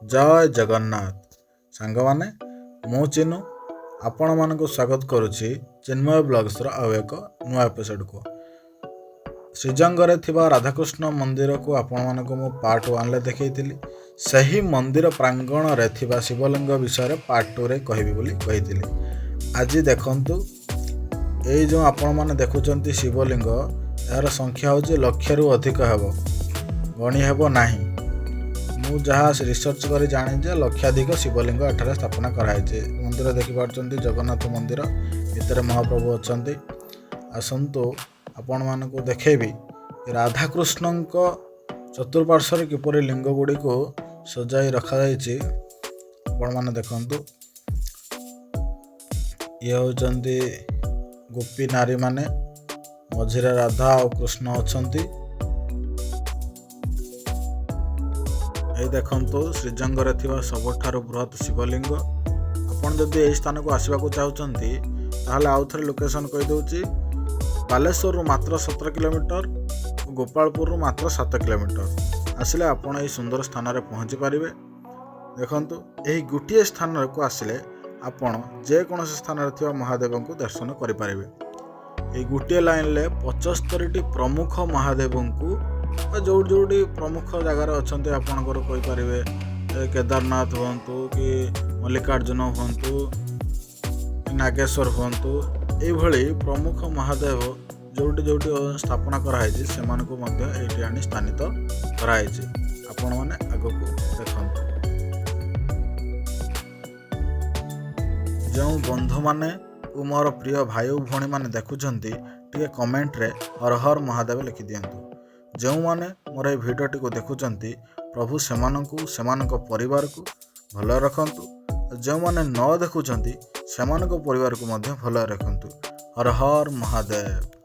ଜୟ ଜଗନ୍ନାଥ ସାଙ୍ଗମାନେ, ମୁଁ ଚିନୁ ଆପଣମାନଙ୍କୁ ସ୍ୱାଗତ କରୁଛି ଚିନ୍ମୟ ବ୍ଲଗ୍ସର ଆଉ ଏକ ନୂଆ ଏପିସୋଡ଼କୁ। ଶ୍ରୀଜଙ୍ଗରେ ଥିବା ରାଧାକୃଷ୍ଣ ମନ୍ଦିରକୁ ଆପଣମାନଙ୍କୁ ମୁଁ ପାର୍ଟ 1ରେ ଦେଖେଇଥିଲି। ସେହି ମନ୍ଦିର ପ୍ରାଙ୍ଗଣରେ ଥିବା ଶିବଲିଙ୍ଗ ବିଷୟରେ ପାର୍ଟ 2ରେ କହିବି ବୋଲି କହିଥିଲି। ଆଜି ଦେଖନ୍ତୁ, ଏଇ ଯେଉଁ ଆପଣମାନେ ଦେଖୁଛନ୍ତି ଶିବଲିଙ୍ଗ, ଏହାର ସଂଖ୍ୟା ହେଉଛି ଲକ୍ଷରୁ ଅଧିକ ହେବ, ଗଣି ହେବ ନାହିଁ। ମୁଁ ଯାହା ରିସର୍ଚ୍ଚ କରି ଜାଣିଛି ଯେ ଲକ୍ଷାଧିକ ଶିବଲିଙ୍ଗ ଏଠାରେ ସ୍ଥାପନା କରାହେଇଛି। ମନ୍ଦିର ଦେଖିପାରୁଛନ୍ତି, ଜଗନ୍ନାଥ ମନ୍ଦିର ଭିତରେ ମହାପ୍ରଭୁ ଅଛନ୍ତି। ଆସନ୍ତୁ, ଆପଣମାନଙ୍କୁ ଦେଖେଇବି ରାଧାକୃଷ୍ଣଙ୍କ ଚତୁଃପାର୍ଶ୍ୱରେ କିପରି ଲିଙ୍ଗ ଗୁଡ଼ିକୁ ସଜାଇ ରଖାଯାଇଛି। ଆପଣମାନେ ଦେଖନ୍ତୁ, ଇଏ ହେଉଛନ୍ତି ଗୋପୀ ନାରୀମାନେ, ମଝିରେ ରାଧା ଆଉ କୃଷ୍ଣ ଅଛନ୍ତି। ଏଇ ଦେଖନ୍ତୁ ଶ୍ରୀଜଙ୍ଗରେ ଥିବା ସବୁଠାରୁ ବୃହତ୍ ଶିବଲିଙ୍ଗ। ଆପଣ ଯଦି ଏହି ସ୍ଥାନକୁ ଆସିବାକୁ ଚାହୁଁଛନ୍ତି, ତାହେଲେ ଆଉ ଥରେ ଲୋକେସନ୍ କହିଦେଉଛି। ବାଲେଶ୍ୱରରୁ ମାତ୍ର 17 କିଲୋମିଟର, ଗୋପାଳପୁରରୁ ମାତ୍ର 7 କିଲୋମିଟର ଆସିଲେ ଆପଣ ଏହି ସୁନ୍ଦର ସ୍ଥାନରେ ପହଞ୍ଚି ପାରିବେ। ଦେଖନ୍ତୁ, ଏହି ଗୋଟିଏ ସ୍ଥାନକୁ ଆସିଲେ ଆପଣ ଯେକୌଣସି ସ୍ଥାନରେ ଥିବା ମହାଦେବଙ୍କୁ ଦର୍ଶନ କରିପାରିବେ। ଏହି ଗୋଟିଏ ଲାଇନ୍ରେ 75ଟି ପ୍ରମୁଖ ମହାଦେବଙ୍କୁ ବା ଯେଉଁଠି ଯେଉଁଠି ପ୍ରମୁଖ ଜାଗାରେ ଅଛନ୍ତି, ଆପଣଙ୍କର କହିପାରିବେ କେଦାରନାଥ ହୁଅନ୍ତୁ କି ମଲ୍ଲିକାର୍ଜୁନ ହୁଅନ୍ତୁ କି ନାଗେଶ୍ୱର ହୁଅନ୍ତୁ, ଏଇଭଳି ପ୍ରମୁଖ ମହାଦେବ ଯେଉଁଠି ଯେଉଁଠି ସ୍ଥାପନା କରାହେଇଛି, ସେମାନଙ୍କୁ ମଧ୍ୟ ଏଇଠି ଆଣି ସ୍ଥାନିତ କରାହେଇଛି। ଆପଣମାନେ ଆଗକୁ ଦେଖନ୍ତୁ। ଯେଉଁ ବନ୍ଧୁମାନେ ଓ ମୋର ପ୍ରିୟ ଭାଇ ଓ ଭଉଣୀମାନେ ଦେଖୁଛନ୍ତି, ଟିକେ କମେଣ୍ଟରେ ହର ହର ମହାଦେବ ଲେଖିଦିଅନ୍ତୁ। ଯେଉଁମାନେ ମୋର ଏହି ଭିଡ଼ିଓଟିକୁ ଦେଖୁଛନ୍ତି, ପ୍ରଭୁ ସେମାନଙ୍କୁ, ସେମାନଙ୍କ ପରିବାରକୁ ଭଲରେ ରଖନ୍ତୁ। ଯେଉଁମାନେ ନ ଦେଖୁଛନ୍ତି, ସେମାନଙ୍କ ପରିବାରକୁ ମଧ୍ୟ ଭଲରେ ରଖନ୍ତୁ। ହର ହର ମହାଦେବ।